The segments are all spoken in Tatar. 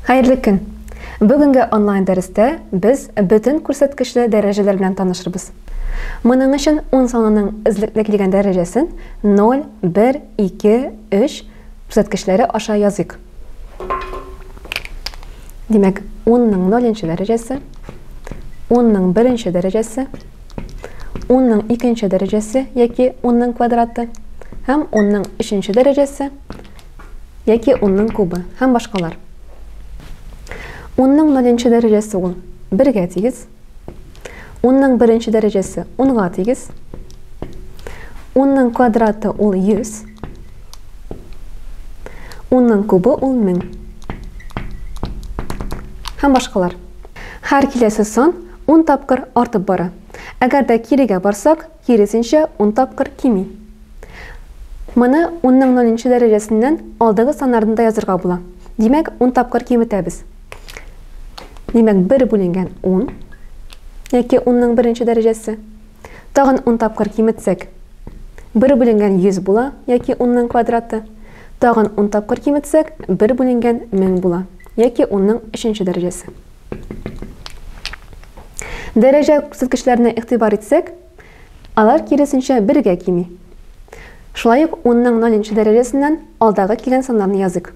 Хәерле көн! Бүгенге онлайн дәрестә без бөтен күрсәткечле дәрәҗәләр белән танышырбыз. Моның өчен ун санының эзлекле килгән дәрәҗәсен 0, 1, 2, 3 күрсәткечләре аша языйк. Димәк, 10-ның 0 дәрәҗәсе, 10-ның 1 дәрәҗәсе, 10-ның 2 дәрәҗәсе яки 10-ның квадраты һәм 10-ның 3 дәрәҗәсе яки 10-ның кубы һәм башкалар. 10-ның 0 дәрәҗәсе ул 1-гә тигез. 10-ның 1 дәрәҗәсе 10-га тигез. 10-ның квадраты ул 100. 10-ның кубы ул 1000. Һәм башкалар. Һәр киләсе сан 10 тапкыр артып бара. Әгәр дә кирегә барсак, киресенчә 10 тапкыр кими. Моны 10-ның 0 дәрәҗәсеннән алдагы саннарны да язырга була. Димәк, 10 тапкыр киметәбез. Димәк, 1 бүленгән 10 яки 10-ның 1 дәрәҗәсе. Тагын 10 тапкыр киметсәк, 1 бүленгән 100 була яки 10-ның квадраты. Тагын 10 тапкыр киметсәк, 1 бүленгән 1000 була яки 10-ның 3 дәрәҗәсе. Дәрәҗә күрсәткечләренә игътибар итсәк, алар киресенчә бергә кими. Шулай ук 10-ның 0 дәрәҗәсеннән алдагы килгән саннарны языйк.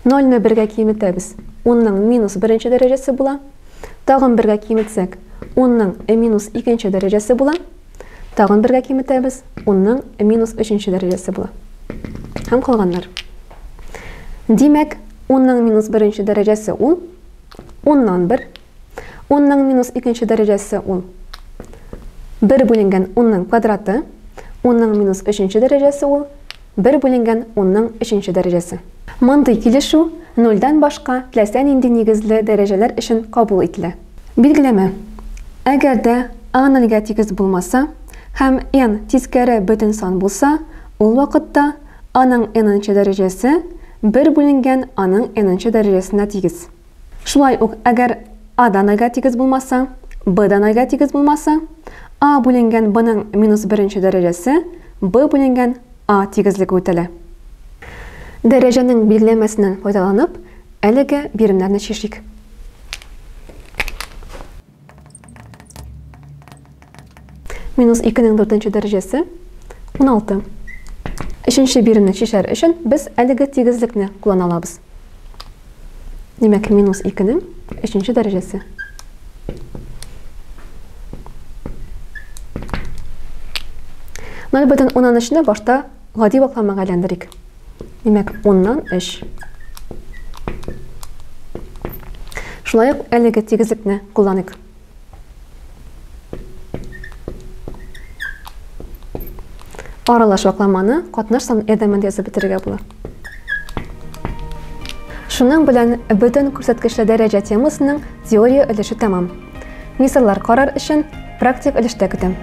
0-ны бергә киметәбез. 10-ның минус 1 дәрәҗәсе була. Тагын бергә киметсәк, 10-ның минус 2 дәрәҗәсе була. Тагын бергә киметәбез, 10-ның минус 3 дәрәҗәсе була. Һәм калганнар. Димәк, 10-ның минус 1 дәрәҗәсе ул 10-нан 1. 10-ның минус 2 дәрәҗәсе ул 1 бүленгән 10-ның квадраты. 10-ның минус 3 дәрәҗәсе ул 1 бүленгән 10-ның 3 дәрәҗәсе. Мондый килешү нольдән башка теләсә нинди нигезле дәрәҗәләр өчен кабул ителә. Билгеләмә. Әгәр дә а нольгә тигез булмаса һәм n тискәре бөтен сан булса, ул вакытта а-ның n-нче дәрәҗәсе 1 бүленгән а-ның n-нче дәрәҗәсенә тигез. Шулай ук, әгәр а да нольгә тигез булмаса, б да нольгә тигез булмаса, а бүленгән б-ның минус 1 дәрәҗәсе б бүленгән а тигезлеге үтәлә. Дәрәҗәнең билгеләмәсеннән файдаланып, әлеге биремнәрне чишик. Минус 2-нең 4 дәрәҗәсе 16. Өченче биремне чишәр өчен без әлеге тигезлекне куллана алабыз. Димәк, минус 2-нең 3 дәрәҗәсе. Ноль бөтен уннан өчне башта гади вакламага әйләндерик. Димәк, уннан өч. Шулай ук әлеге тигезлекне кулланыйк. Аралаш вакламаны катнаш сан ярдәмендә язып бетерергә була. Шуның белән бөтен күрсәткечле дәрәҗә темасының теория өлеше тәмам. Мисаллар карар өчен практик өлештә көтәм.